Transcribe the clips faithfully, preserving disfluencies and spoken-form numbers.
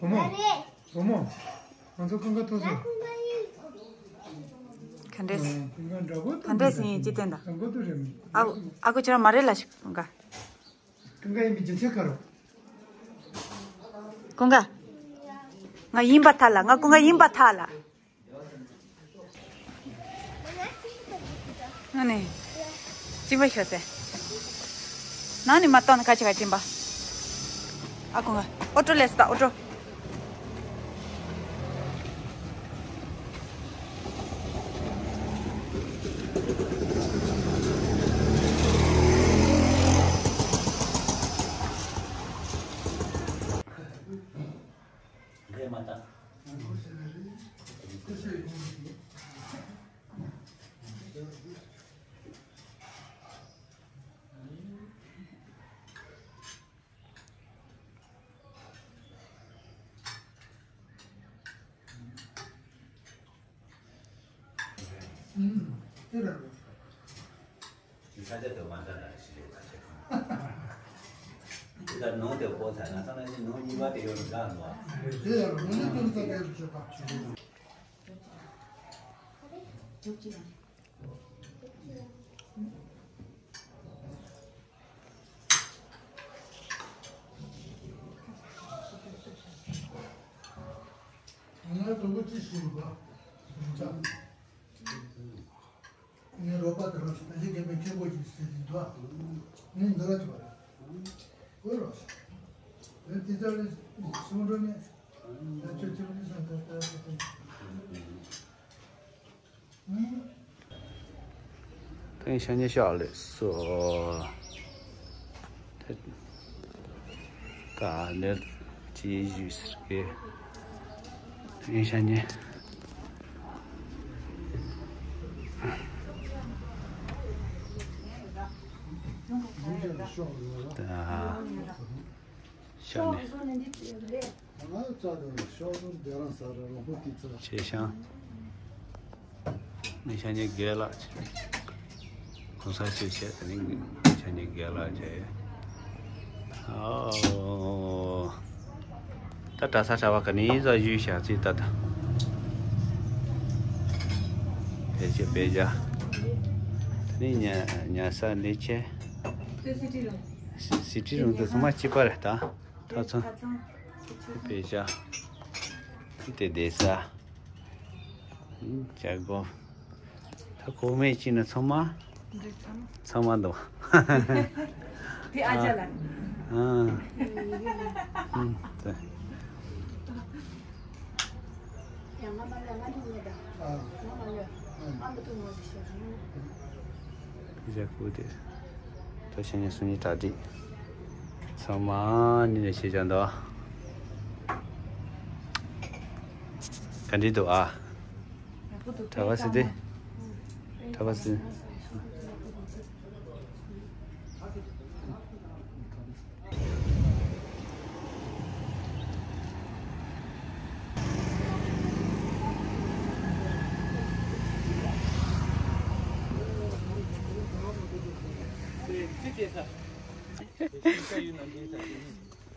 བུ་མོ། བུ་མོ། ང་ཚོ་ཀུན་དགའ་ཐུག་སོང་། ག་འདྲས། ཀུན་དགའ་འདྲ་པོ་ག་འདྲས་ཡིན་ཅི་བསྟན་དང་། དང་པོ་དུ་རེད། ཨ་ཨ་ཁུ་ཁྱོད་རང་མ་རེད་ལ་ཞིག་ཀུན་དགའ། ཀུན་དགའ་ཡིན་པའི་རྒྱུ་མཚན་ག་རེ། ཀུན་དགའ། ང་ཡིན་པ་ཐལ་ལ། ང་ཀུན་དགའ་ཡིན་པ་ཐལ་ལ། ཨ་ནི། གཅིན་པ་ཤོར་ཏེ། ནང་ནས་མ་གཏོང་ན་ཁ་ཆེ་ག་གཅིན་པ། ཨ་ཁུ་ང་། ཨོ་ཏོ་ལས་སུ་ད་ཨོ་ཏོ། ས་ཆ་དུ་མ་འདྲ་ན་ཞི་ལི་ད་ཆེ་ཁང་། དེ་ལྟར་ནང་དུ་སྤོ་ཚར་ན་ཚང་མ་ནི་ནང་གཉིས་པ་དེ་ཡོད་འདྲ་འདུག་ཨ། དེ་ཡང་ནང་ནས་ཀུན་ས་གས་སུ་ཆོད་པ། ང་ལ་དོ་པོ་ཅི་ཞིག་འདུག་ག་ངའི་རོགས་པ་དེ་རང་ཞིག་ད་ཅི་རྒན་པའི་མཁན་པོ་ཞིག་ཟེར་གྱིན་འདུག་ངས་འདི་ལ་བྱས་པ་རེད། ཨོ་རོགས། ཨེ་དེ་ལྟར་ལས་སོང་འགྲོ་ནས། ད་ཁྱོད་ཁྱོད་ཀྱི་སང་ད་ད་ད་ད། ཕན་ཤ་ཉེ་ཤག་ལས་སོ། ད་ལེར་ཅི་ཞུས་ཟེར་གི། ཕན་ཤ་ཉེ། ད། ཤ་ནི། ཆེ་ཤང་། ནི་ཤ་ཉེ་རྒན་ལགས་ཆེ། གོང་ས་ཆེ་ཆེ་ད་ནི་ཤ་ཉེ་རྒན་ལགས་ཆེ། ཨོ། ད་གྲྭ་ས་གྲྭ་བ་ག་ནི་ཡིན་ཟ་ཞུས་ཤག་ཅིག་ད་ད། ཕལ་ཆེར་དཔེ་བྱ། ད་ནི་ཉ་ཉ་ས་ལས་ཆེ། སི་ཊི་རུམ་དུ་ཚང་མ་གཅིག་པ་རེད་ད། ཐབ་ཚང་། དཔེ་བྱ། དེ་བསྡད་ས། བྱ་སྒོ། ད་ཁོ་མེད་ཅིག་ན་ཚང་མ། ཚང་མ་འདུག་དེ་ཨ་ཅག་ལ། ཨ། ཨ། ཨ། དེ། ཡ་ང་མ་ལ་ང་ཐུག་ངེ་ད། ང་མ་ལ་ང་མ་ཐུག་ངོ་ཟེར་ཤོག་ཕི་ཟ་ཁུ་དེ། ད་ཤ་ཉེ་སུ་ཉེ་གྲ་སྒྲིག་ཚང་མ་ནི་ནས་བྱེད་ཀྱང་འདུག་ག་འདྲི་འདུག་ཨ། གྲྭ་པ་ཟེར་དེ། གྲྭ་པ་ཟེར།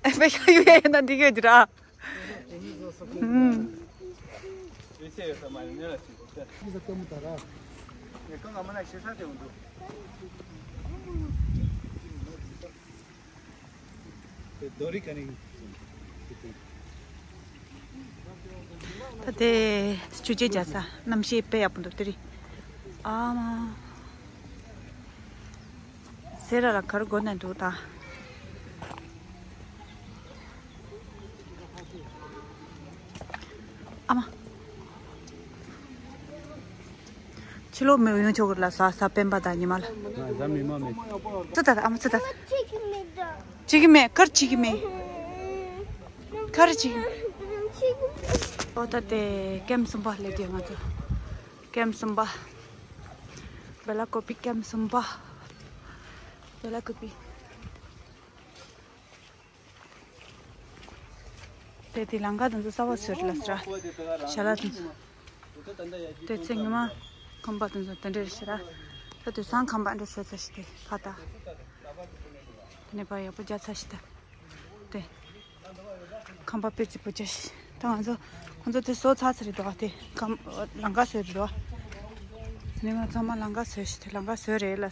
ཨེ་པེ་ཤ་ཡུ་ཡ་ཡ་ན་འདི་ག་འདི་ར། ཨུམ། ད་དེ་ཆུ་ཆེན་རྒྱག་ས་གནམ་གཤིས་དཔེ་ཡག་པོ་འདུག་དེ་རིང་། ཨ་མ། སེ་ར་ལ་གར་དགོས་ན་འདུག་ད། ཨ་མ། ཕྱི་ལོགས་མི་ཡོང་ཆོག་གི་ལ་ས་ས་སྤེན་པ་དང་ཉི་མ་ལ། ང་ཟ་མི་མ་མེད། ཙི་ད་ད་ཨ་མ་ཙི་ད། ཅི་གི་མེད། ཅི་གི་མེད་གར་ཅི་གི་མེད། གར་ཅི་གི་མེད། ཨོ་ད་དེ་ཀེམ་གསུམ་པ་སླེབས་དུས་ང་ཚོ། ཀེམ་གསུམ་པ། བེ་ལ་ཀོ་པི་ཀེམ་གསུམ་པ། བེ་ལ་ཀོ་པི། དེ་དེ་ལང་ཀ་དང་དུ་ས་བ་ཟེར་ལ་སྲ། ཞལ་ལག་དང་། དེ་ཚེ་ཉི་མ་ཁམས་པ་དང་དུ་དེ་འདྲ་ཞེ་ར། ད་དུ་སང་ཁམས་པ་འདྲ་ཤོད་ཚ་ཞིག་དེ་ཕ་ད། དེ་ནས་ཕ་ཡག་པོ་རྒྱ་ཚ་ཞིག་ད། དེ། ཁང་པ་དཔེ་རྩིག་པོ་ཅིག་ད་ང་ཚོ་ཁོང་ཚོ་དེ་བཟོ་ཚར་ཚར་རེད་འདུག་དེ་ཁང་ལམ་ཁ་བཟོས་རེད་འདུག་དེ་ནས་ང་ཚང་མ་ལམ་ཁ་བཟོས་ཤི་དེ་ལམ་ཁ་བཟོས་རེད་ལ།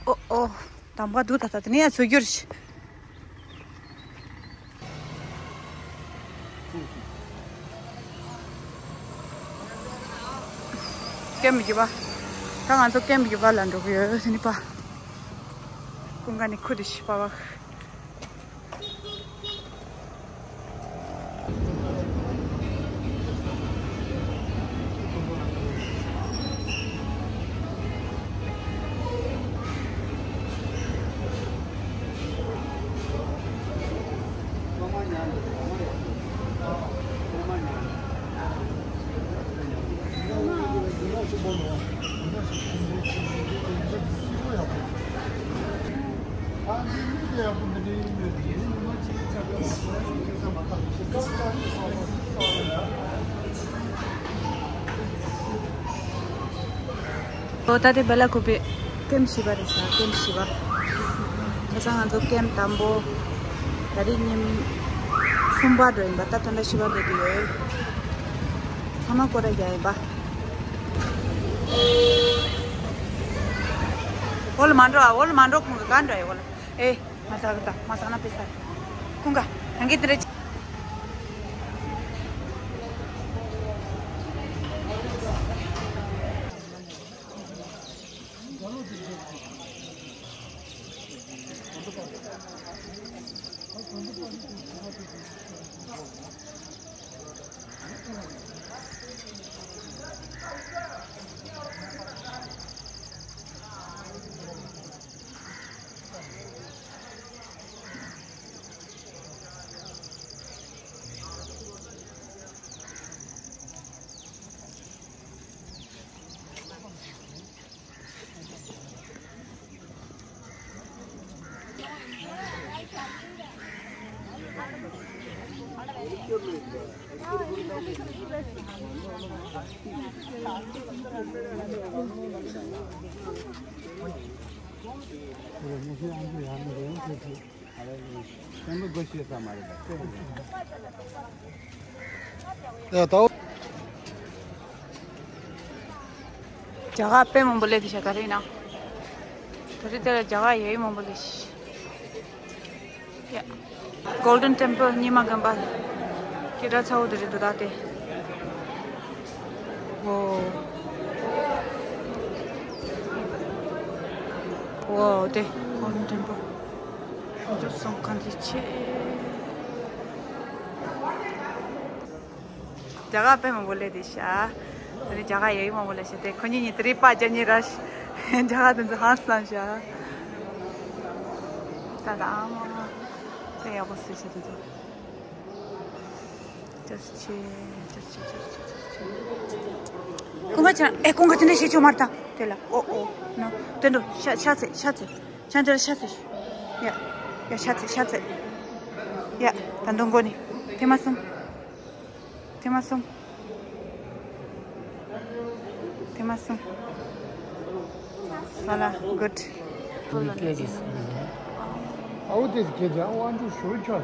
ཨོ་ཨོ། དམ་པ་འདུག་ད་ད་དེ་ནས་ཡང་ཚུར་རྒྱུར་ཤི། ཀེམ་བརྒྱུད་པ། ད་ང་ཚོ་ཀེམ་བརྒྱུད་པ་ལ་འགྲོ་གི་ཡོད་ཟེར་ནི་པ། ཀུན་དགའ་ནི་ཁུ་དུ་ཤི་པ་བ། ཨོ་ད་དེ་བེ་ལ་ཀུ་པེ་ཀེམ་བཞི་པ་རེད་ཤག་ཀེམ་བཞི་པ། ཁ་སང་ང་ཚོ་ཀེམ་དང་པོ། ད་རེས་ཉིན་གསུམ་པ་འགྲོ་ཡིན་པ། ད་ད་ལྟ་བཞི་པ་སླེབས་ཀྱི་ཡོད། ཚང་མ་སྐོར་ར་རྒྱག་ཡིན་པ། འོ་ལ་མ་འགྲོ་ཨ། འོ་ལ་མ་འགྲོ། ཁོང་གི་ག་འགྲོ་ཡོད་འོ་ལ། ཨེ། མ་ཚ་གི་ད་མ་ཚ་ན་པེ་ས། ཁོང་ག་ཐང་གི་དེ་རེད། ཡ་ད། རྒྱ་གར་དཔེ་མང་པོ་སླེབས་ཤག་ག་རེ་ཡིན་ན། ད་རེས་དེ་ལ་རྒྱ་གར་ཡ་ཡི་མང་པོ་སླེབས་ཤག་ཡ། Golden Temple རྙིང་མ་དགོན་པ། སྐད་གྲགས་ཚ་བོ་དེ་རེད་འདུག་ད་དེ། ཝོ། ཝོ་དེ་Golden Temple། འདུག་སོང་གང་ཅི་ཆེ། རྒྱ་གར་དཔེ་མང་པོ་སླེབས་བསྡད་ཤག་དེ་ནས་རྒྱ་གར་ཡ་ཡི་མང་པོ་སླེབས་ཤག་དེ་ཁོ་གཉིས་གཉིས་དེ་རིག་པ་རྒྱ་གཉིས་ར་ཤག་རྒྱ་གར་དེ་ཚོ་ཧང་སངས་ཤག་ད་ད་ཨ་མ། དཔེ་ཡག་པོ་བཟོས་ཤག་དེ་ཚོ། ཅོས་ཆེ། ཅོས་ཆེ། ཅོས་ཆེ། ཅོས་ཆེ། ཀུན་དགའ་ཅན། ཨེ་ཀུན་དགའ་དེ་འདྲ་བྱེད་ཆོག་མ་རེད་ད། དེ་ལ་ཨོ་ཨོ། ནོ། དེ་འགྲོ། ཤ་ཤ་ཚེ་ཤ་ཚེ། ཤ་འདྲ་ཤ་ཚེ། ཡ། ཡ་ཤ་ཚེ་ཤ་ཚེ། ཡ། ད་འདུག་མགོ་ནི། དེ་མ་སོང་། དེ་མ་སོང་། དེ་མ་སོང་། ཨ་ལ། good. How this K G? I want to show you.